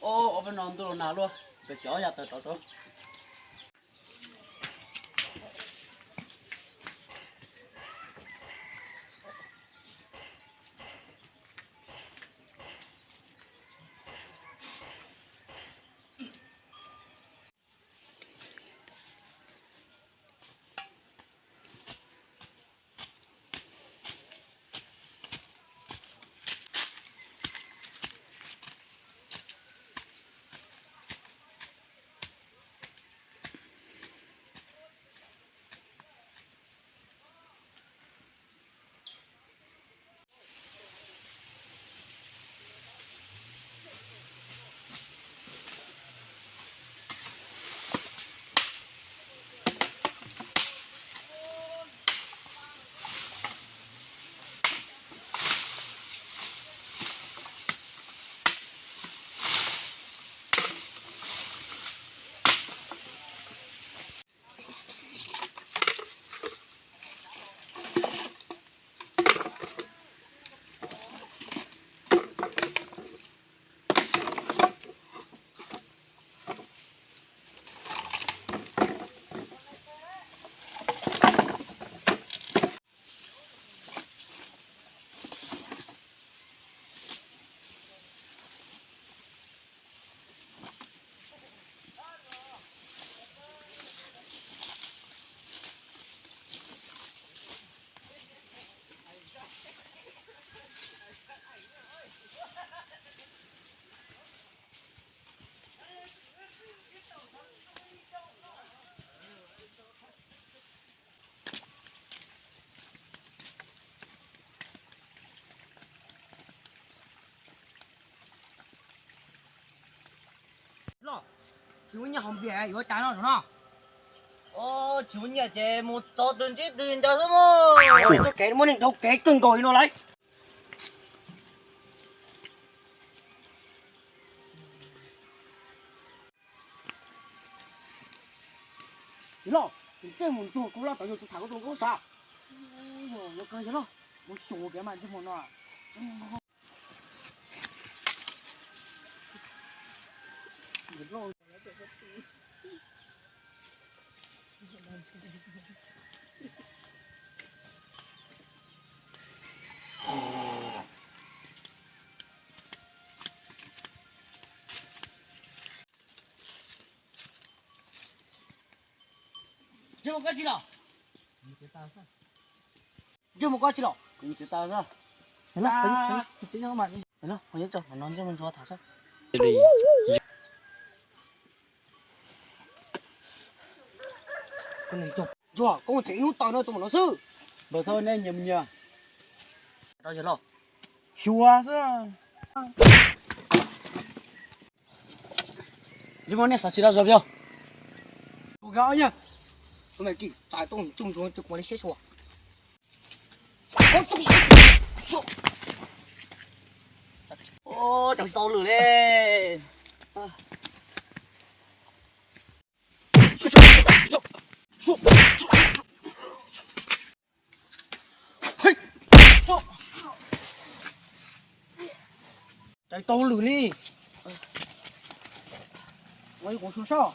Ob peb no ntuj los nag luaj, peb tsis ob yam tawm rov rau. Los, tsis muaj nyiaj haus npias yuav cas no no. Tsis muaj nyiaj ces mus txog twg ntsib twg ncaws xwb mog. Txoj kev muaj neeg dhau kev kawg nkaus li no lauj. Los, tus twg mus nrog kuv los tau yog tus tham kuv tus kuv sav. Los kawg yog los, mus xyuas kev mas ntsej muag no. Ntsej muag koj tsis los? Ntsej muag koj tsis los? Kuv tsis tau xwb. Los, qhov nyob tso, qhov no ntsej muag ntsuag tham xwb. Ntsuag, koj tseem ib hnub tawm no tus mam no xwb. Npawg Xauj, nej nyias mus nyias. Rau yawg los. Xyuas xwb. Ntsej muag nej xav tsis tau zov peb. Kuv kov yog. Kuv me kis txais tau tsooj zoo ces kuv li siab xyuas. Ua, tseem tsis tau lwm li. Tsis tau lwm li. Ua ib qus sub sab.